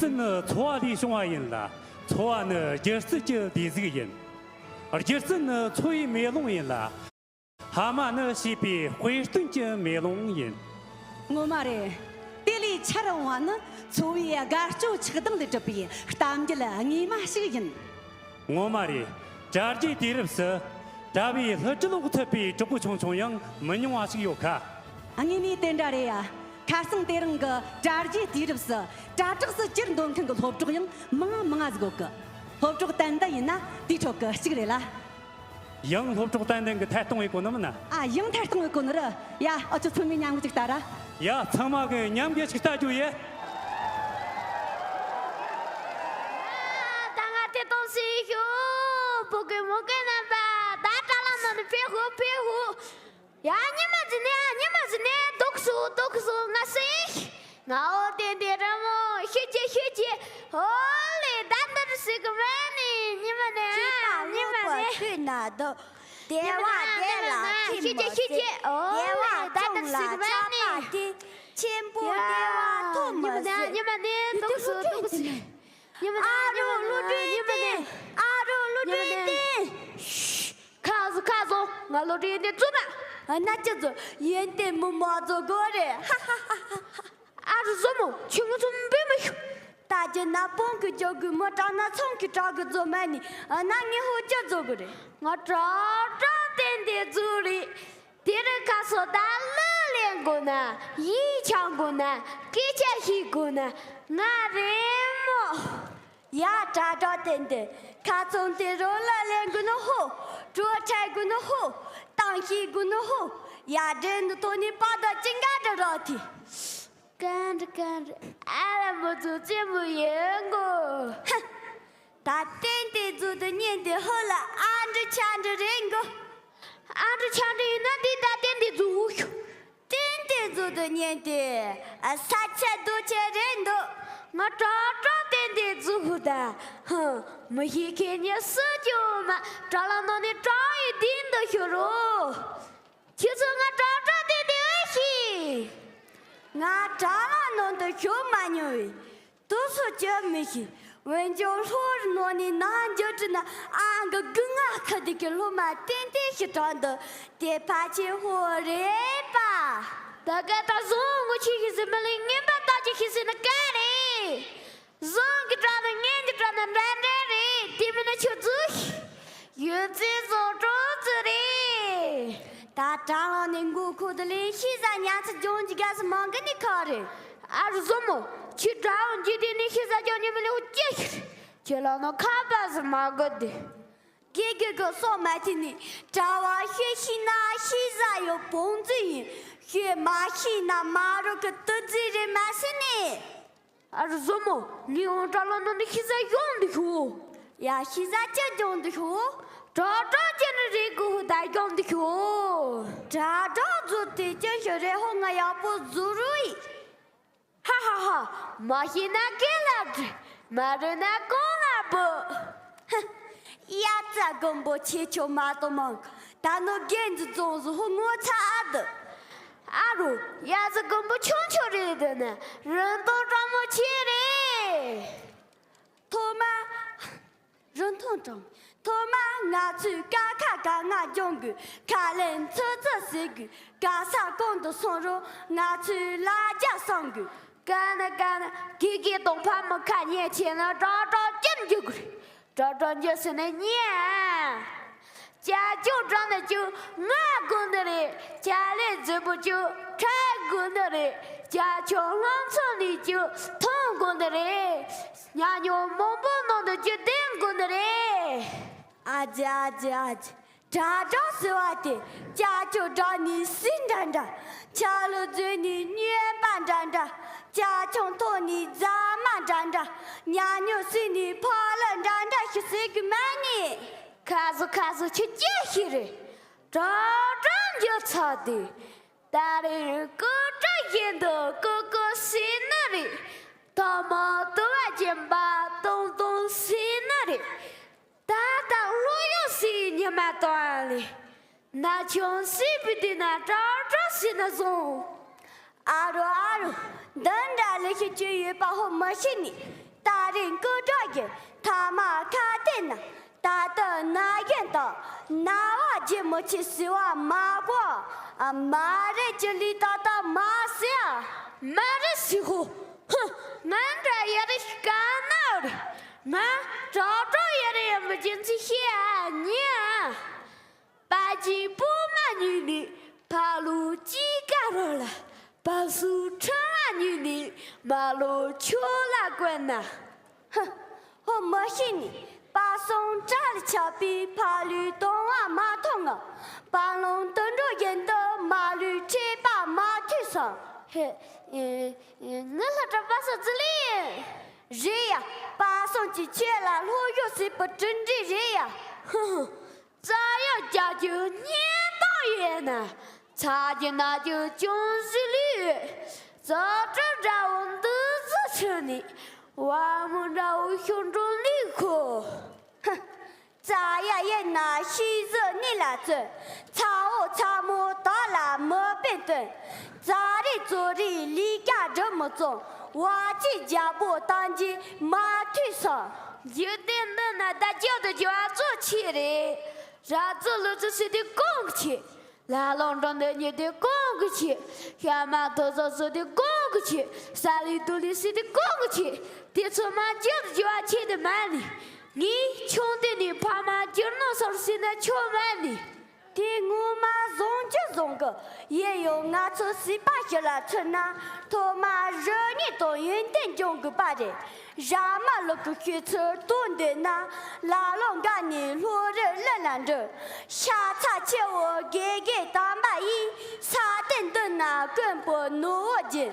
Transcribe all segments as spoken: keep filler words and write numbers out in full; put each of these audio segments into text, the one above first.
རྩལ་ནི་འཚོ་བ་ལས་བྱུང་བ་ཡིན་ལ། འཚོ་བ་ནི་སྒྱུ་རྩལ་གྱི་ལས་གཟུགས་ཡིན། སྒྱུ་རྩལ་ནི་འཚོ་བའི་མེ་ལོང་ཡིན་ལ། ཕ་མ་ནི་བྱིས་པའི་དཔེ་སྟོན་གྱི་མེ་ལོང་ཡིན། ངོ་མ་རེད། དེ་ལས་ཆར་འོང་བ་ནི་འཚོ་བའི་དགའ་སྐྱོ་ཆགས་སྡང་ལས་གྲུབ་པའི་གཏམ་རྒྱུད་དངོས་མ་ཞིག་ཡིན། ངོ་མ་རེད། དྲ་རྒྱའི་དུས་རབས་སུ་དྲ་བའི་ལྷུ་སྒྲིལ་འོག་ཚུད་པའི་གྲོགས་པོ་ཆུང་ཆུང་ཡང་མི་ཉུང་བ་ཞིག་ཡོད་ཁ། དངོས་གནས་དེ་འདྲ་རེད་ཡ། ཁ་སང་དེ་རིང་གི་དྲ་རྒྱའི་དུས་རབས་སུ་དྲ་གྲོགས་སུ་གྱུར་འདོད་མཁན་གྱི་སློབ་གྲོགས་ཡང་མང་ང་མང་ང་ཟིག་ཡོད་གི། སློབ་གྲོགས་ཏན་ཏན་ཡིན་ན་དེའི་ཁྲོད་ཀྱི་གཅིག་རེད་ལ། ཡང་སློབ་གྲོགས་ཏན་ཏན་གྱིས་ཐད་གཏོང་བྱེད་གོ་ནི་མིན་ན། ཨ། ཡང་ཐད་གཏོང་བྱེད་གོ་ནི་རེད་ཡ། ཨ་ཅོ། ཚང་མས་མཉམ་གི་ཅིག་ལྟ་ར། ཡ། ཚང་མ་གིས་མཉམ་གི་ཅིག་ལྟ་རྒྱུ་ཡེ། ད་ང་ཐད་གཏོང་བྱེད་ཤོག་བོད་གི་མོ་གི་རྣམ་པ། ད་དྲ་ལམ་ནང་ནས་ཕེབས་ཤོག་ཕེབས་ཤོག་ཡ། ཉི་མ་ཟིན་ནས། ཉི་མ་ཟིན་ནས། འདུག་སོང་། འདུག་སོང་། ང་སེང་། ང་འོ་ཏན་ཏན་རི་མོ། ཤུགས་ཀྱིས་ཤུགས་ཀྱིས། ཨོ་ལེ། ད་འདི་འདྲ་ཟིག་གི་མ་ནི། ཉི་མ་ནི། ཨ། ཉི་མ་ནི། ཤུགས་ན་འདུག་བདེ་བ་བདེ་ལ་ཤུགས་མོ་ཟེར། བདེ་བ་ལྗོངས་ལ་ཆགས་པ་དེ། ཆེན་པོ་བདེ་བ་ཐོབ་མོ་ཟེར། ཉི་མ་ནི། འདུག་སོང་། འདུག་སོང་། ཉི་མ་ནི། ཨ་རོ་བློ་གྲོས་ལྡན། ཨ་རོ་བློ་གྲོས་ལྡན། ཁ་བཟོ། ཁ་བཟོ། ང་བློ་གྲོས་ཡོན་ཏན་རྫོགས་ན། ཨ། ན་ཅི་ཚོ་ཡོན་ཏན་མི་མ་རྫོགས་གོ་རེད། ཧ་ཧ་ཧ་ཧ། ཨ་རོ་བཟོ་མོ། ཁྱོད་ང་ཚོ་འབུད་མི་ཤོག་ད་རྒྱུ་ན་བོང་གི་རྒྱོ་གུ་མི་དྲག་ན་ཚོང་གི་དྲག་གི་རྫོ་མ་ནི། ཨ། ན་ངས་ཧོ་ཅི་རྫོ་གི་རེད། ང་དྲག་དྲག་ཏན་ཏན་རྫོ་རེད། དེ་རིང་ཁ་སོ་ད་ལུ་ལེན་དགོ་ན། ཡིག་ཆ་དགོ་ན། སྐད་ཆ་ཤེས་དགོ་ན། ང་རེད་མོ། ཡ། དྲ་གྲོགས་ཏན་ཏན། ཁ་ཚོན་དེ་རོ་ལ་ལེན་དགོས་ནོ་ཧོ། གྲོ་ཁྲལ་དགོས་ནོ་ཧོ། ཏང་ཤེས་དགོས་ནོ་ཧོ། ཡ། འདྲེ་འདི་ཐོག་ནས་པ་དང་ཅི་འགའ་འདྲ་རོ་ཐི། གན་གན། ཨ་ར་མོ་ཚོ་རྩེད་མོ་ཡོད་གོ། ཧ། ད་ཏན་ཏན་ཚོ་དུ་ཉན་དེ་ཧོ་ལ་ཨ་འདྲ་ཆ་འདྲ་རེད་གོ། ཨ་འདྲ་ཆ་འདྲ་ཡིན་ན་འདི་ད་ཏན་ཏན་ཚོ་ཧུ་ཤུ། ཏན་ཏན་ཚོ་དུ་ཉན་དེ། ཨ། ས་ཆ་རྡོ་ཆེ་རེད་འདུག་ང་དྲག་དྲག་ཏན་ཏན་ཚོ་ཧུ་ད། ཧུ། མི་ཤེས་མཁན་ཉི་སུ་ཅོ་མ། དྲ་ལམ་ནང་ནས་དྲག་ཡི་དིན་དུ་ཤོ་རོ། ཁྱེད་ཚོ་ང་དྲག་དྲག་ཏན་ཏན་ཨེ་ཤེས། ང་དྲ་ལམ་ནང་དུ་ཤོ་མ་མྱོང་བས། དུ་སུ་ཅི་མི་ཤེས། འོན་ཀྱང་ལྷོ་རི་ནང་ནས་ནང་འཇོག་དྲི་ན་ཨང་གི་དགུ་ང་ཁ་དེ་གི་སློབ་མ་ཏན་ཏན་ཞིག་དྲག་འདུག་དེ་ཕ་ཆེ་ཧོ་རེད་པ། ད་ག་ད་བཟང་ངོ་ཆེ་ཤི་ཟི་མི་ལི་ངན་པ་ད་ཅི་ཤི་ཟི་ན་ག་རེད། བཟང་གི་དྲག་ན་ངན་གི་དྲག་ན་འདྲ་འདྲ་རེད། དེ་མིན་ན་ཆུ་འཛུལ་ཤི། ཡོད་ཚེ་བཟང་དྲོ་ཚེ་རེད། ད་དྲ་ལམ་ནས་མགོ་ཁུག་དུ་ལེན་ཤི་ཟ་ཉ་ཚེ་ལྗོངས་ཀྱི་དགའ་སུ་མང་གི་ནི་ཁ་རེད། ཨ་རུ་བཟང་མོ། ཁྱོད་དགྲ་བོ་འཇིག་རྟེན་ནས་ཤི་ཟ་རྒྱག་ཉི་མི་ལེའུ་སྐྱེ་ཤི། ཁྱེད་ལ་ནོ་ཁ་པ་ཟི་མ་གི་དེ། དགེ་རྒན་གི་སོགས་མ་ཐེ་ནི་གྲྭ་བ་ཤི་ཤི་ན་ཤི་ཟ་ཡོད་བོང་རྫི་ཡིན། ཤི་མ་ཤི་ན་མ་རོ་གི་དུ་རྫི་རེད་མ་སི་ནི། ཨ་རུ་བཟང་མོ། ལི་འོང་དྲ་ལམ་ནང་ནས་ཤི་ཟ་ཡོང་འདུག་ཤོ། ཡ་ཤི་ཟ་ཅི་ཡོང་འདུག་ཤོ། དྲག་དྲག་ཅི་ནི་རེད་གོ་ཧུ་ད་ཡོང་འདུག་ཤོ། དྲག་དྲག་རྫུ་དེ་ཅི་ཤོ་རེད་ཧོ། ང་ཡག་པོ་རྫུ་རུ་ཡིན། ཧ་ཧ་ཧ། མ་ཤེས་ན་སྐད་ལ་དྲི། མ་རུ་ན་གོང་ལ་བུ། ཧ། ཡ་ཙ་མགོན་པོ་ཆེ་ཆོ་མ་གཏོང་མང་། ད་ནོ་རྒན་འཛི་བཙོང་ཟི་ཧུ་ངོ་ཚ་ཨ་དུ། ཨ་རུ། ཡ་ཙ་མགོན་པོ་ཆུང་ཆོ་རེད་དུ་ན་རིན་ཐང་དྲང་མོ་ཆེ་རེད། ཐོག་མ། རིན་ཐང་དྲང་། ཐོག་མ་ང་ཚོས་ཀ་ཁ་ག་ང་སྦྱོང་དགོས། ཁ་ལེན་ཚུ་ཚུ་ཟེར་དགོས། ག་ས་གོང་དུ་སོང་རུང་ང་ཚོས་ལ་རྒྱ་སང་དགོས། ག་ན་ག་ན་གི་གི་དོང་ཕ་མི་ཁ་ཉན་ཆེ་ན་དྲག་དྲག་ཅན་རྒྱུག་དགོས། དྲག་དྲག་རྒྱུག་ཟེར་ན་ཉན། ཅ་ཅོ་དྲག་ན་ཅོ་ང་དགོས་ནི་རེད། ཅ་ལེ་རྫི་པོ་ཅོ་ཁྲ་དགོས་ནི་རེད། ཅ་ཆུང་ལྷམ་ཚོ་ནི་ཅོ་ཐོང་དགོས་ནི་རེད། ཉ་ཉོ་མང་པོ་ནང་དུ་ཅོ་བསྟན་དགོས་ནི་རེད། ཨ་ཙི་ཨ་ཙི་ཨ་ཙི། དྲག་དྲག་ཟེར་བ་དེ་ཅ་ཅོ་དྲག་ནི་སི་འདྲ་འདྲ། ཆ་ལུ་རྫུན་ནི་སྨྱོན་པ་འདྲ་འདྲ། ཅ་ཆུང་ཐོང་ནི་རྫ་མ་འདྲ་འདྲ། ཉ་ཉོ་སི་ནི་ཕ་ལ་འདྲ་འདྲ་ཞིག་ཟེར་གི་མ་ནི། ཁ་སོ་ཁ་སོ་ཁྱི་སྐྱེ་ཤི་རེད། དྲག་དྲག་འགྱོ་ཚར་དུས། ད་རེས་སྐུ་དྲག་བཞིན་དུ་ཀུ་ཀུ་ཟེར་ནི་རེད། ཐོག་མར་དུ་བ་སྦྱིན་པ་ཏོང་ཏོང་ཟེར་ནི་རེད། ད་ལྟ་བློ་ཡོད་ཟེར་ཉི་མ་དང་ལས། ན་ཆུང་ཟེར་བུ་དུས་ན་དྲག་དྲག་ཟེར་ན་བཟང་། ཨ་རོ་ཨ་རོ། འདི་འདྲ་ལས་ཤི་ཅི་ཡོད་པ་ཧོ་མ་ཤི་ནི། ད་རེས་སྐུ་དྲག་གི་ཐ་མག་ཁ་གཏད་ན། ད་ལྟ་ན་གཞོན་དང་ན་བ་རྗེ་མི་ཆེ་ཟེར་བ་མ་གོ། ཨ། མ་རེད། ཅི་ལི་ཏག་ཏག་མ་ཟེར་ཨ། མ་རེད་ཟེར་ཧོ། ཧུ། ང་འདྲ་ཡ་རེད་དཀའ་ན་རེད། ང་དྲག་དྲག་ཡ་རེད་ཡ། མི་རྒྱུ་མཚན་ཤེས་ཨ་ཉེ་ཨ། པ་ཅིག་སྤོ་མ་ཉུལ་ནས་ཕ་ལོ་ཅི་དགའ་རོགས་ལ། པ་སུ་ཁྲ་བ་ཉུལ་ནས་མ་ལོ་ཆོ་ལ་བཀོད་ན། ཧུ། ཧོ། མི་ཤེས་ནི། པ་སངས་གྲལ་ལ་ཆགས་པའི་ཕ་ལུས་དང་བ་མ་མཐོང་ངམ། པ་ལང་དུད་འགྲོ་བཞིན་དུ་མ་ལུས་ཁྲེས་པ་མ་ཐོས་སམ། ཧེ། ཨེ། ཨེ། ངའི་སློབ་གྲྭ་པ་སངས་ཙི་ལི་ཡིན། རེད་ཡ། པ་སངས་ཀྱིས་ཁྱེད་ལ་སློབ་སྦྱོང་བྱེད་པའི་གྲུབ་འབྲས་རེད་ཡ། ཧུ་ཧུ། རྩ་ཡག་རྒྱག་རྒྱུ་སྙིང་གཏམ་ཡོད་ན། ཚ་རྒྱུ་ན་རྒྱུ་ཅུང་ཟད་ལུས་ཡོད། རྩ་གྲུབ་འདྲ་བོ་འདི་ཚོ་ཁྲིད་ནས་བ་མོ་འདྲ་བོ་ཤོར་འགྲོ་ལུས་ཁོ། ཧུ། རྩ་ཡག་ཡིན་ན་ཤེས་གཟུགས་གནས་ལ་བརྩོན། ཚ་བོ་ཚ་མོ་དག་ལ་མི་དཔེ་སྟོན། རྩ་རེ་རྩོ་རེ་ལས་ཀ་སྒྲུབ་མི་བཙོང་། བ་ཅིག་རྒྱལ་པོ་བཏང་རྗེས་མ་ཐོས་སམ། འཇིག་རྟེན་འདི་ན་བདག་རྒྱུད་དུ་འགྱུར་བ་གཙོ་ཆེ་རེད། ར་ཙོ་ལུ་ཙོ་ཟེར་དུས་གོང་གི་ཆེ། ལ་ལོང་འགྲོ་འདོད་ཉེ་དུས་གོང་གི་ཆེ། ཤ་མ་ཐོ་ཚོ་ཟེར་དུས་གོང་གི་ཆེ། ས་ལི་དུ་ལི་ཟེར་དུས་གོང་གི་ཆེ། དེ་ཚོ་མ་འགྱུར་འགྱུར་བ་ཆེ་དུ་མ་ནི། ངས་ཆུང་དུས་ནས་ཕ་མ་འགྱུར་ནོ་སོར་ཟིན་ན་ཆོག་མ་ནི། དེ་ངོ་མ་བཟང་རྒྱུ་བཟང་གི། ཡིན་ཡང་ང་ཚོ་སྲིད་པ་ཞིག་ལ་ཚུད་ན་ཐོག་མ་རང་ཉིད་དང་ཡོན་ཏན་སྦྱོང་དགོས་པ་རེད། ར་མ་ལུག་གི་ཤོད་ཚུལ་རྟོགས་འདོད་ན། ལ་ལོ་འགའ་ནས་ལྷོ་རི་གླུ་ལ་འགྲོ། ཤ་ཚ་ཆེ་བོ་དགེ་རྒན་དམ་པ་ཡིས། ས་སྟེང་འདི་ན་དཀོན་པོ་ནོར་བུ་སྦྱིན།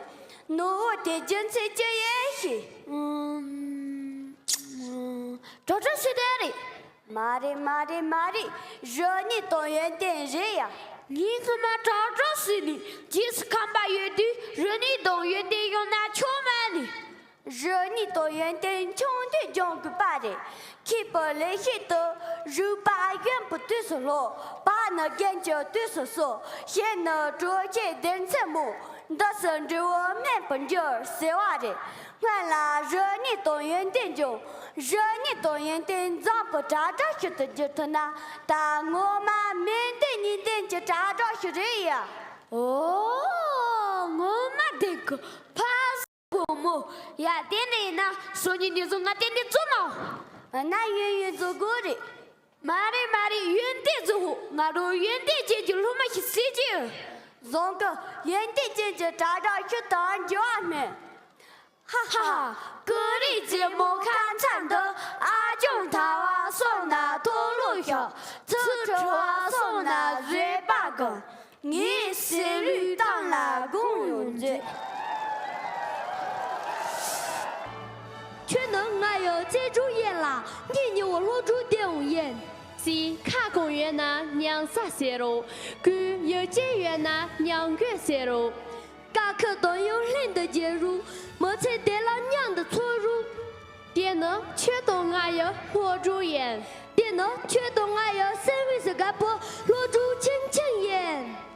ནོར་བུ་དེ་རྒྱུ་མཚན་ཅི་ཡིན་ཤེས། ཨུམ། ཨུམ། དྲག་དྲག་ཟེར་དེ་རེད། མ་རེད། མ་རེད། མ་རེད། རང་ཉིད་དང་ཡོན་ཏན་རེད་ཡ། ངས་སྔོན་མ་དྲག་དྲག་ཟེར་ནས་རྗེས་སུ་ཁམས་པ་ཡོད་དུས་རང་ཉིད་དང་ཡོན་ཏན་སྦྱོང་ན་ཆོག་མ་ནི། རང་ཉིད་དང་ཡོན་ཏན་ཆུང་དུས་སྦྱོང་དགོས་པ་རེད། མཁས་པའི་ལེགས་བཤད་དུ། རིག་པ་གཞོན་པའི་དུས་སུ་ལྷོད། བག་ནི་རྒན་གྱི་དུས་སུ་གསོ། ཞིང་ནི་གྲོ་ཁྱེར་སྡེར་ཚན་མོ། འདི་ཚོ་འབྲས་བུ་སྨིན་པར་འགྱུར་ཟེར་བ་རེད། སྔོན་ལ་རང་ཉིད་དང་ཡོན་ཏན་སྦྱོང་། རང་ཉིད་དང་ཡོན་ཏན་འཛོམས་པའི་དྲ་གྲགས་ཤིག་ཏུ་འགྱུར་ཐུབ་ན། ད་ངོ་མ་མི་ལྡན་གཉིས་ལྡན་གྱི་དྲ་གྲགས་ཤིག་རེད་ཡ། ཨོ། ངོ་མ་བདེ་གི། ཕ་སྒོ་མོ་ཡ། དེ་འདྲ་ཡིན་ན་སང་ཉིན་ནས་བཟུང་ང་དེ་འདྲ་བཙུགས་ནོ། ན་ཡོད་ཡོད་བཟོ་དགོས་རེད། མ་རེད། མ་རེད། ཡོན་ཏན་བཟོ། ང་རང་ཡོན་ཏན་ཅན་གྱི་སློབ་མ་ཞིག་བྱེད་ཀྱི་ཡོད། བཟང་གི། ཡོན་ཏན་ཅན་གྱི་དྲ་གྲགས་ཤིག་ཏུ་འགྱུར་བ་སྨིན། ཧ་ཧ། ཀུ་རེ་རྗེ་མོ་ཁ་མཚར་འདི། ཨ་ཅང་ཐ་བ་སོང་ན་མཐོ་ལོ་ཤོག་ཚུར་ཁྲོ་བ་སོང་ན་བཟོད་པ་གང་། ངའི་སྲིད་ལུས་གཏམ་ལ་དགོངས་ཡོང་མཛོད། ཁྱོད་ནི་ང་ཡི་རྩེ་དྲུག་ཡན་ལག་གཉིད་ཉི་བོ་ལྷོ་དྲུག་ལྡེའུ་ཡིན། སྲིད་ཁ་གང་ཡོད་ན་མྱང་ས་ཟེར་རོ། གུས་ཡིད་ཆེས་ཡོད་ན་མྱང་དགོས་ཟེར་རོ། དཀའ་ཁག་དང་ཡང་ལྷན་དུ་བརྒྱུད་རུ། མི་ཚེ་བདེ་ལ་མཉམ་དུ་འཚོ་རུ། དེ་ནི་ཁྱོད་དང་ང་ཡི་ལྷོ་དྲུག་ཡིན། དེ་ནི་ཁྱོད་དང་ང་ཡི་སེམས་ཕུགས་སུ་དགའ་པོ་ལྷོ་དྲུག་ཆུང་ཆུང་ཡིན།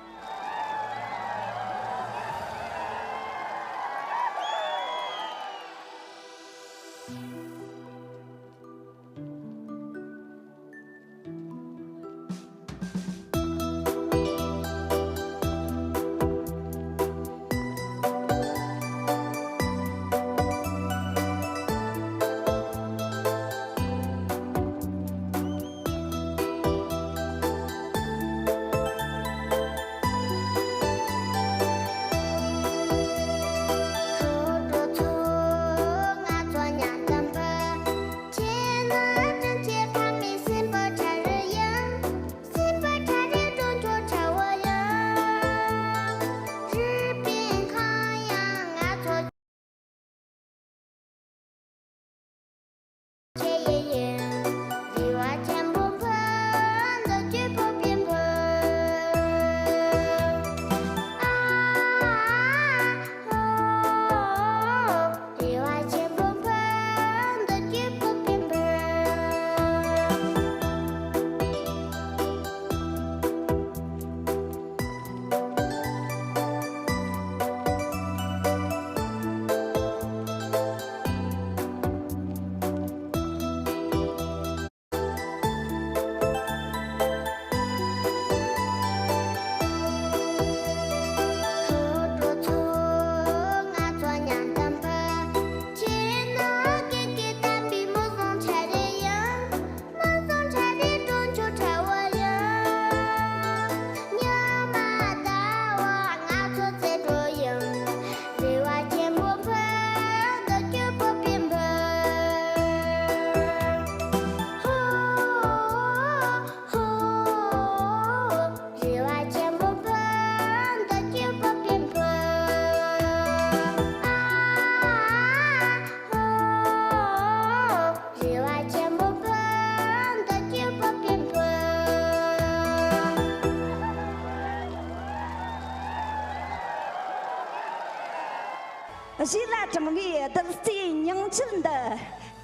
དྲངས་པའི་བདུད་རྩིའི་ཉིང་བཅུད་འདི།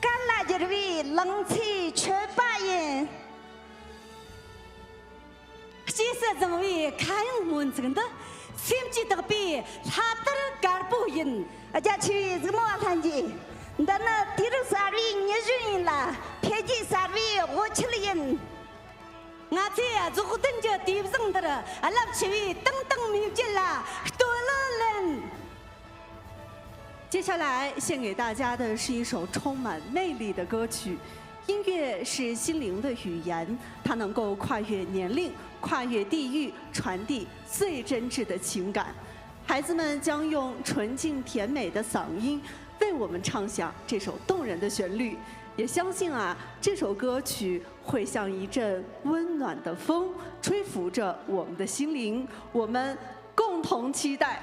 གར་ལ་བསྒྱུར་བའི་ལང་ཚོའི་མཆོད་པ་ཡིན། སྐྱེས་སུ་བཟུང་བའི་ཁ་གཡང་སྨོན་ཚིག་འདི། སེམས་ཀྱིས་བཏགས་པའི་ལྷ་དར་དཀར་པོ་ཡིན། རྒྱ་ཆེ་བའི་གཟིགས་མོ་བ་ལྷན་རྒྱས། འདི་ནི་དུས་རབས་གསར་བའི་ཉི་གཞོན་ཡིན་ལ། འཕེལ་རྒྱས་གསར་བའི་དབུ་ཁྱུད་ཡིན། ང་ཚོས་རྫོགས་ལྡན་གྱི་དུས་བཟང་འདིར། རླབས་ཆེ་བའི་ཏང་དང་མེས་རྒྱལ་ལ་བསྟོད་གླུ་ལེན། 接下来献给大家的是一首充满魅力的歌曲。音乐是心灵的语言，它能够跨越年龄、跨越地域，传递最真挚的情感。孩子们将用纯净甜美的嗓音为我们唱响这首动人的旋律，也相信啊，这首歌曲会像一阵温暖的风，吹拂着我们的心灵。我们共同期待。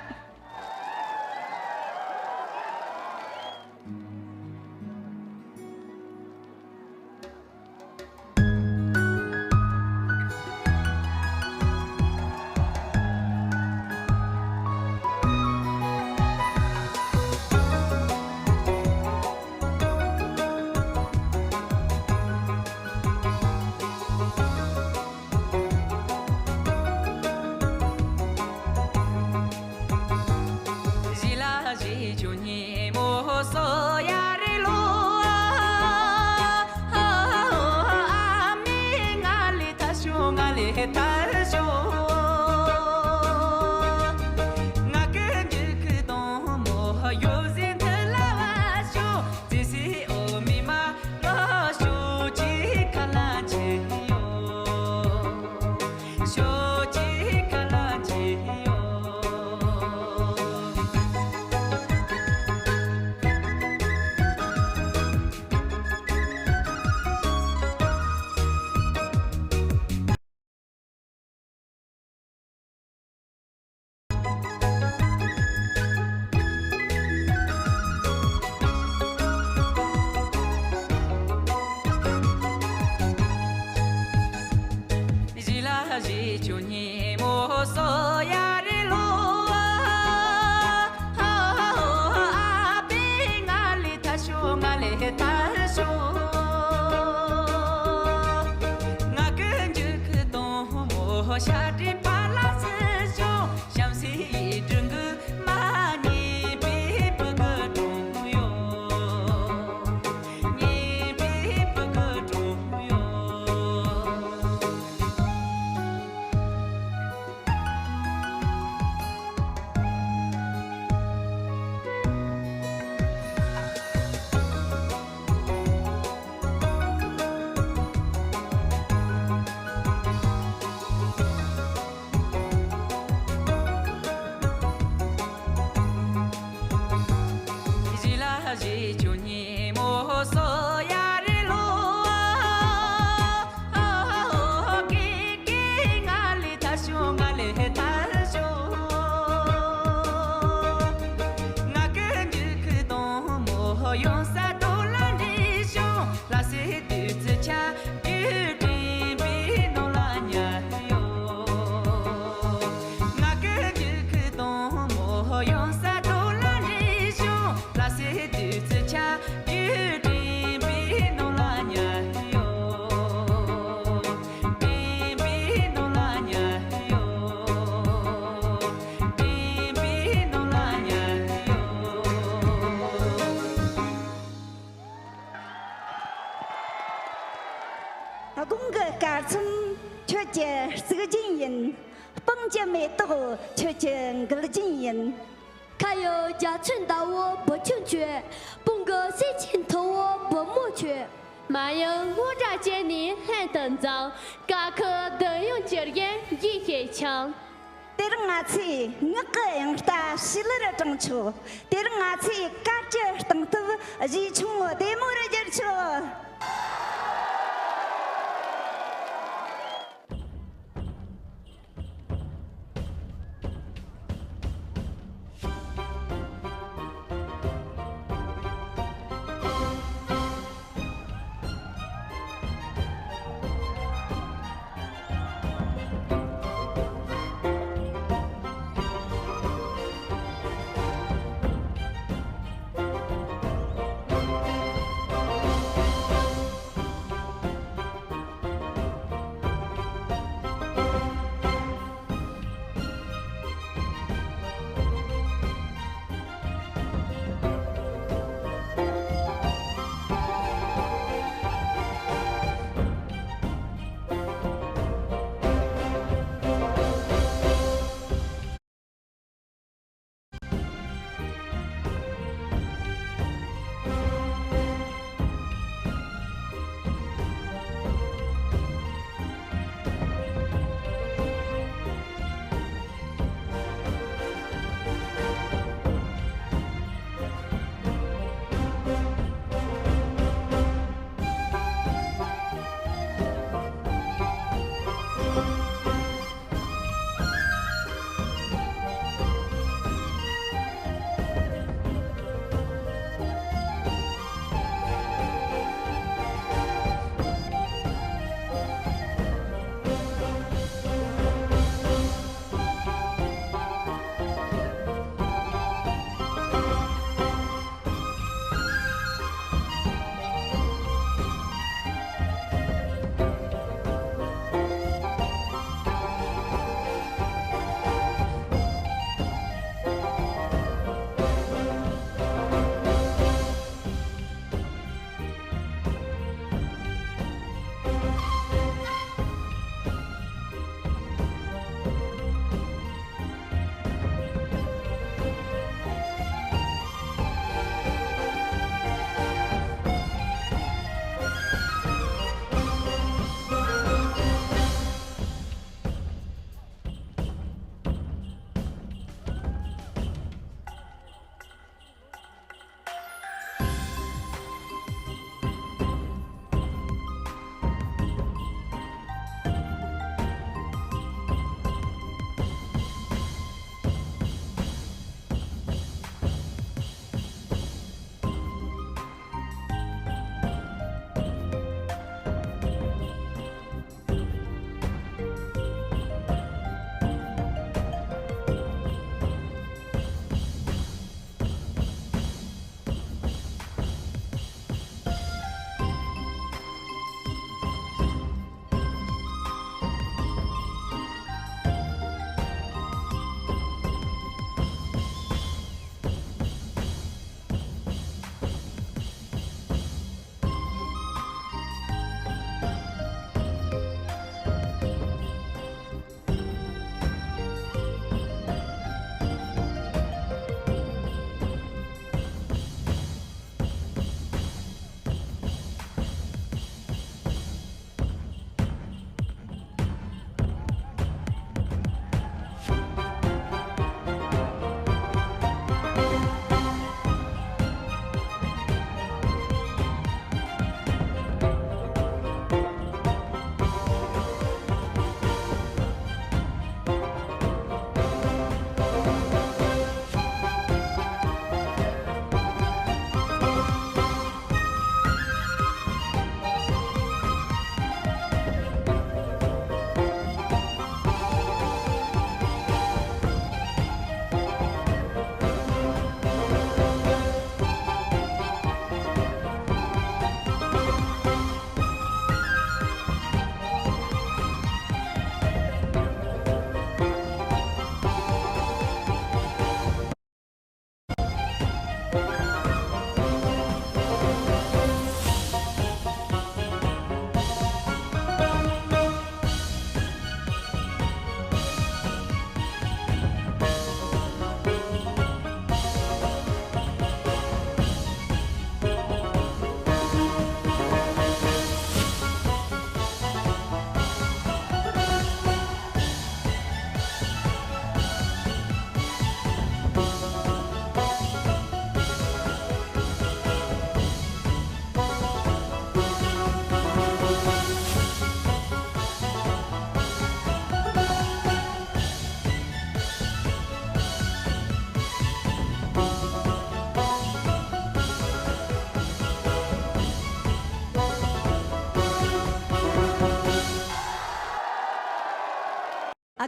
དགུང་གི་སྐར་ཚོམ་ཁྱོད་ཀྱི་གཙུག་རྒྱན་ཡིན། སྤང་གི་མེ་ཏོག་ཁྱོད་ཀྱི་མགུལ་རྒྱན་ཡིན། ཁ་ཡི་རྒྱ་མཚོའི་ཟླ་བོ་བུ་ཆུང་ཁྱོད། དཔུང་གི་གསེར་གྱི་ཐུ་བོ་བུ་མོ་ཁྱོད། མ་ཡི་སྔོ་སྒྲ་བཅས་ནས་ལྷན་དུ་འཛོམས། ཀ་ཁུ་བདུད་ཡུལ་གྱི་རྒྱན་རྒྱས་བྱེད་ཆང་། དེ་རིང་ང་ཚོས་ངག་གི་དབྱངས་རྟ་ཕྱི་ལར་དྲངས་ཆོག་དེ་རིང་ང་ཚོས་གར་གྱི་སྟེང་ཐུབ་གཞས་ཆུང་བདེ་མོ་རུ་བསྒྱུར་ཆོག་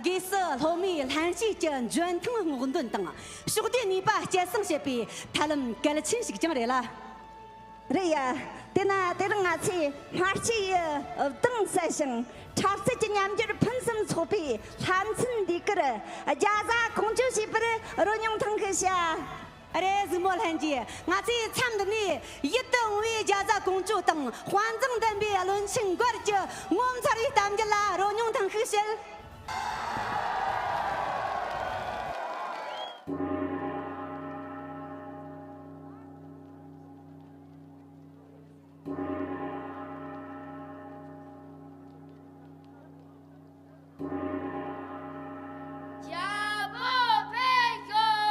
དགོས་སུ་སློབ་མའི་ལྷན་སྐྱེས་ཀྱི་འཇོན་ཐང་སྔོག་འདོན་དང་ཕྱོགས་བསྡུས་ནུས་པ་སྐྱེད་སྲིང་བྱེད་པའི་ཐབས་ལམ་གལ་ཆེན་ཞིག་ཀྱང་རེད་ལ། རེད་ཡ། དེས་ན་དེ་རིང་ང་ཚོས་སྨྲ་ལྕེ་ཡི་བདག་གསལ་ཞིང་འཁྲབ་རྩལ་གྱི་ཉམས་འགྱུར་ཕུན་སུམ་ཚོགས་པའི་ལྷ་མཚན་འདི་གར་རྒྱ་བཟའ་གོང་བརྗོད་བྱེད་པར་རོལ་མྱོང་གཏང་གི་བྱ། རེད། གཟིགས་མོ་ལྷན་རྒྱས། ང་ཚོས་མཚམས་འདི་ནས་ཡིད་དུ་འོང་བའི་རྒྱ་བཟའ་གོང་བརྗོད་དང་དཔའ་མཛངས་ལྡན་པའི་བློན་ཆེན་མགར་གྱི་ངོ་མཚར་བའི་གཏམ་རྒྱུད་ལ་རོལ་མྱོང་གཏང་ཤུགས་བྱེད། རྒྱལ་པོ་ཕེབས་ཤོག་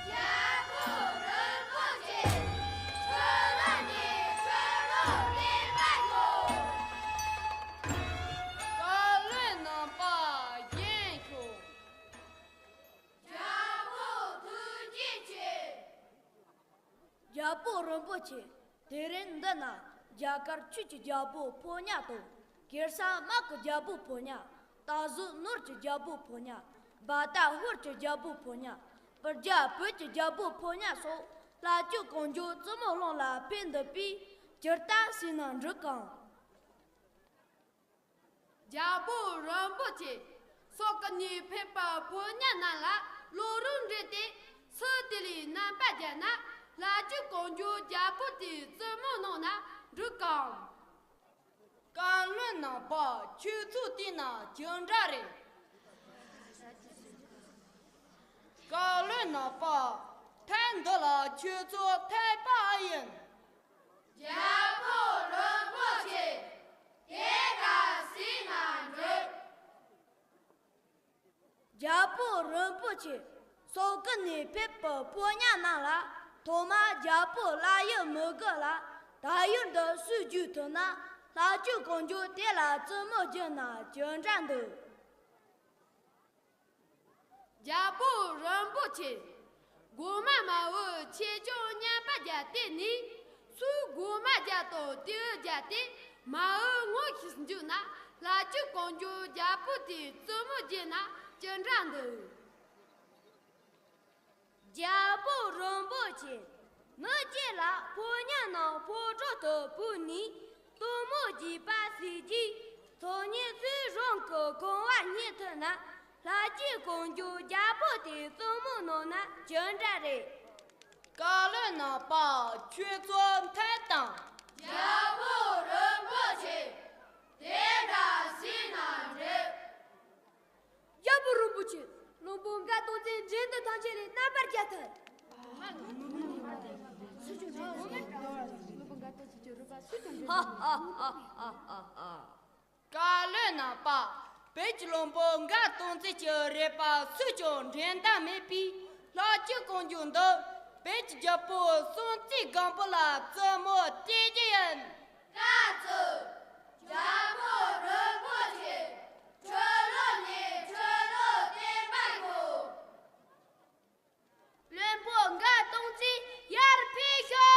རྒྱལ་པོ་རིན་པོ་ཆེ། ཁྲི་ལོ་ནས་ཁྲི་ལོ་བརྟན་པར་ཤོག་བཀའ་བློན་རྣམ་པ་བཞེངས་ཤོག་རྒྱལ་པོ་ཐུགས་རྗེ་ཆེ། རྒྱལ་པོ་རིན་པོ་ཆེ། དེ་རིང་འདི་ན་རྒྱ་གར་ཆོས་ཀྱི་རྒྱལ་པོ་ཕོ་ཉ་དང་། གེ་སར་དམག་གི་རྒྱལ་པོ་ཕོ་ཉ། སྟག་གཟིག་ནོར་གྱི་རྒྱལ་པོ་ཕོ་ཉ། བ་དན་ཧོར་གྱི་རྒྱལ་པོ་ཕོ་ཉ། སྤུར་རྒྱལ་བོད་ཀྱི་རྒྱལ་པོ་ཕོ་ཉ་སོགས་ལྷ་ཆོས་གོང་འཇོག་བཙུན་མོ་གླིང་ལ་ཕེབས་འདུག་པས་སྤྱིར་བཏང་ཟེར་ན་འགྲིག་གམ། རྒྱལ་པོ་རིན་པོ་ཆེ། སོག་ཀི་ནས་ཕེབས་པའི་ཕོ་ཉ་རྣམས་ལ་བློ་རིག་འགྲིམས་ཏེ་སུ་དེ་ལས་རྣམ་པར་རྒྱལ་ན་ལྷ་ཆོས་གོང་འཇོག་རྒྱལ་པོ་དེའི་བཙུན་མོ་གནང་ན་འགྲིག་གམ། བཀའ་བློན་རྣམ་པ། ཁྱོད་ཚོས་བལྟས་ན་ཅི་འདྲ་རེད། བཀའ་བློན་རྣམ་པ། ཐེངས་འདི་ལ་ཁྱོད་ཚོ་ཐེ་པ་ཨེ་ཡིན། རྒྱལ་པོ་རིན་པོ་ཆེ། དེ་ག་ཟེར་ན་འགྲིག་རྒྱལ་པོ་རིན་པོ་ཆེ། སོག་ཀི་ནས་ཕེབས་པའི་ཕོ་ཉ་རྣམས་ལ་ཐོག་མར་རྒྱལ་པོ་ལ་ཡི་མི་དགོས་ལ། ད་ཡུལ་འདི་སུས་བརྒྱུད་ཐུབ་ན་ལྷ་ཆོས་གོང་འཇོག་དེ་ལ་བཙུན་མོ་བགྱིས་ན་ཅི་འདྲ་འདུག་རྒྱལ་པོ་རིན་པོ་ཆེ། གོང་མ་མ་བུ་ཆེ་ཆུང་མཉམ་པར་རྒྱལ་ཏེ་ནས་སུས་གོང་མ་རྒྱལ་དང་དེའུ་རྒྱལ་ཏེ་མ་བུ་ངོ་ཤེས་འཇུག་ན་ལྷ་ཆོས་གོང་འཇོག་རྒྱལ་པོ་དེའི་བཙུན་མོ་བགྱིས་ན་ཅི་འདྲ་འདུག་རྒྱལ་པོ་རིན་པོ་ཆེ། མི་གཅིག་ལ་ཕོ་ཉ་རྣམས་ཕོ་བྲང་དུ་བོས་ནས་སྟོན་མོ་བགྱིས་པ་ཟེར་གྱིས། ཚོགས་གཉིས་སུ་རང་གི་གོང་བ་རྙེད་ཐུབ་ན་ལྷ་ཆོས་གོང་འཇོག་རྒྱལ་པོ་དེའི་བཙུན་མོ་གནང་ན་ཅི་འདྲ་རེད། བཀའ་བློན་རྣམ་པ། ཁྱོད་ཚོ་འཐད་དང་། རྒྱལ་པོ་རིན་པོ་ཆེ། དེ་འདྲ་ཟེར་ན་འགྲིག་རྒྱལ་པོ་རིན་པོ་ཆེ། བློན་པོ་འགའ་གཏོང་ཚེ་འགྲན་བསྡུར་ཐམས་ཅད་ལས་རྣམ་པར་རྒྱལ་ཐལ། ཧ་ཧ་ཧ་ཧ་ཧ། བཀའ་བློན་རྣམ་པ། བོད་ཀྱི་བློན་པོ་འགའ་གཏོང་ཚེ་ཀྱི་རེ་བ་སུས་ཀྱང་འགྲན་ཟླ་མེད་པས་ལྷ་ཆོས་གོང་འཇོག་འདི་བོད་ཀྱི་རྒྱལ་པོ་སྲོང་བཙན་སྒམ་པོ་ལ་བཙུན་མོ་སྟེར་རྒྱུ་ཡིན། བཀའ་སྩལ། རྒྱལ་པོ་རིན་པོ་ཆེ། ཁྲི་ལོ་ནས་ཁྲི་ལོ་བརྟན་པར་ཤོག་བློན་པོ་འགའ་གཏོང་ཚེ་ཡར་ཕེབས་ཤོག་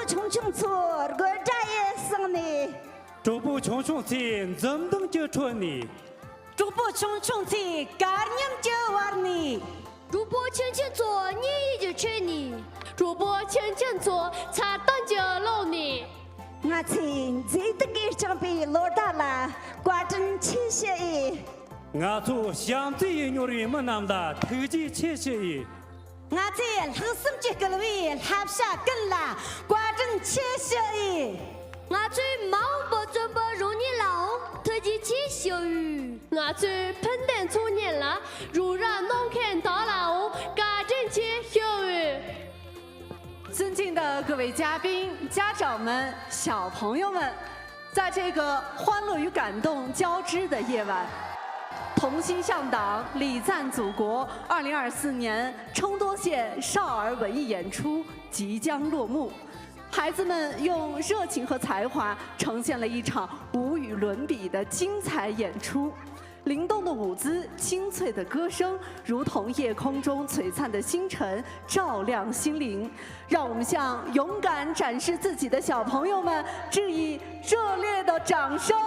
ཆུང་ཆུང་ཚོ་དགོད་སྒྲ་ཡི་གསེང་ནས། གྲོགས་པོ་ཆུང་ཆུང་ཚོས་འཛུམ་མདངས་ཀྱི་ཁྲོད་ནས། གྲོགས་པོ་ཆུང་ཆུང་ཚོས་དཀར་ཉམས་ཀྱི་བར་ནས། གྲོགས་པོ་ཆུང་ཆུང་ཚོ་བརྙན་ཡིག་གི་ཁྲོད་ནས། གྲོགས་པོ་ཆུང་ཆུང་ཚོ་མཚར་གཏམ་གྱི་ཀློང་ནས། ང་ཚོས་མཛེས་སྡུག་གིས་བསྐྱངས་པའི་ལོ་ཟླ་ལ་བཀའ་དྲིན་ཆེ་ཞུ་ཡི། ང་ཚོ་བྱམས་བརྩེ་ཡིས་མྱུར་བའི་མི་རྣམས་ལ་ཐུགས་རྗེ་ཆེ་ཞུ་ཡི། ང་ཚོས་ལྷག་བསམ་གྱིས་བསྐུལ་བའི་བསླབ་བྱ་ཀུན་ལ་བཀའ་དྲིན་ཆེ་ཞུ་ཡི། ང་ཚོའི་མ་འོངས་པའི་བཙུན་པ་རང་ཉིད་ལའང་ཐུགས་རྗེ་ཆེ་ཞུ་ཡི། ང་ཚོའི་ཕན་བདེ་འཚོལ་མཁན་ལ་རོགས་རམ་གནང་མཁན་དག་ལའང་བཀའ་དྲིན་ཆེ་ཞུ་ཡི། 尊敬的各位嘉宾、家长们、小朋友们，在这个欢乐与感动交织的夜晚，同心向党，礼赞祖国二零二四年成都县少儿文艺演出即将落幕。孩子们用热情和才华呈现了一场无与伦比的精彩演出。灵动的舞姿，清脆的歌声，如同夜空中璀璨的星辰，照亮心灵。让我们向勇敢展示自己的小朋友们致以热烈的掌声。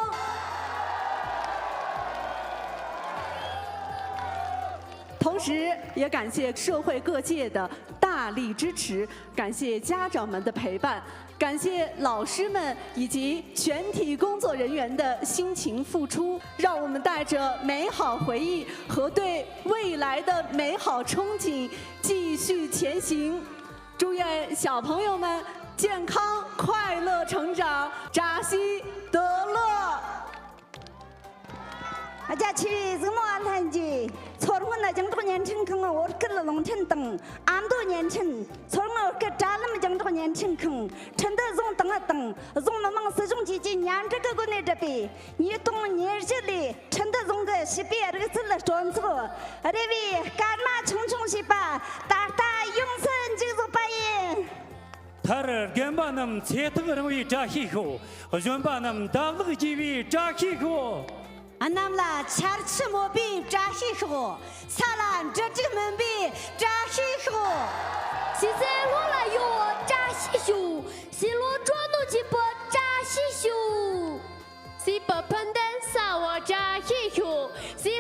同时，也感谢社会各界的大力支持，感谢家长们的陪伴，感谢老师们以及全体工作人员的辛勤付出，让我们带着美好回忆和对未来的美好憧憬继续前行。祝愿小朋友们健康快乐成长，扎西德勒。 རྒྱ་ཆེ་བའི་གཟིགས་མོ་བ་ལྷན་རྒྱས། མཚོ་སྔོན་རྒྱང་སྒྲོག་བརྙན་འཕྲིན་ཁང་བོད་སྐད་རླུང་འཕྲིན་དང་ཨ་མདོ་བརྙན་འཕྲིན། མཚོ་སྔོན་བོད་སྐད་དྲ་ལམ་རྒྱང་སྒྲོག་བརྙན་འཕྲིན་ཁང་། ཁྲིན་ཏུ་རྫོང་ཏང་ཨུད་དང་རྫོང་མི་དམངས་སྲིད་གཞུང་བཅས་ཀྱིས་མཉམ་འབྲེལ་གྱི་སྒོ་ནས་བསྒྲུབས་པའི་ཉིས་སྟོང་ཉེར་བཞི་ལོའི་ཁྲིན་ཏུ་རྫོང་གི་བྱིས་པའི་རིག་རྩལ་སྤྲོ་ཚོགས་རེ་བའི་སྐར་མ་ཆུང་ཆུང་ཞེས་པ་ད་ལྟ་ཡོངས་སུ་མཇུག་རྫོགས་པ་ཡིན། མཐར་རྒན་པ་རྣམས་ཚེ་ཐག་རིང་བའི་བཀྲ་ཤིས་ཤོག། གཞོན་པ་རྣམས་འདབ་ལག་རྒྱས་པའི་བཀྲ་ཤིས་ཤོག། གནམ་ལ་ཆར་ཆུ་མོད་པའི་བཀྲ་ཤིས་ཤོག། ས་ལ་འབྲུ་དྲུག་སྨིན་པའི་བཀྲ་ཤིས་ཤོག། བྱིས་པའི་བློ་ལ་ཡོད་པའི་བཀྲ་ཤིས་ཤོག། བྱིས་བློ་སྤྲོ་སྣང་ཆེ་བའི་བཀྲ་ཤིས་ཤོག། བྱིས་པའི་ཕན་བདེ་གསལ་བའི་བཀྲ་ཤིས་ཤོག། བྱིས་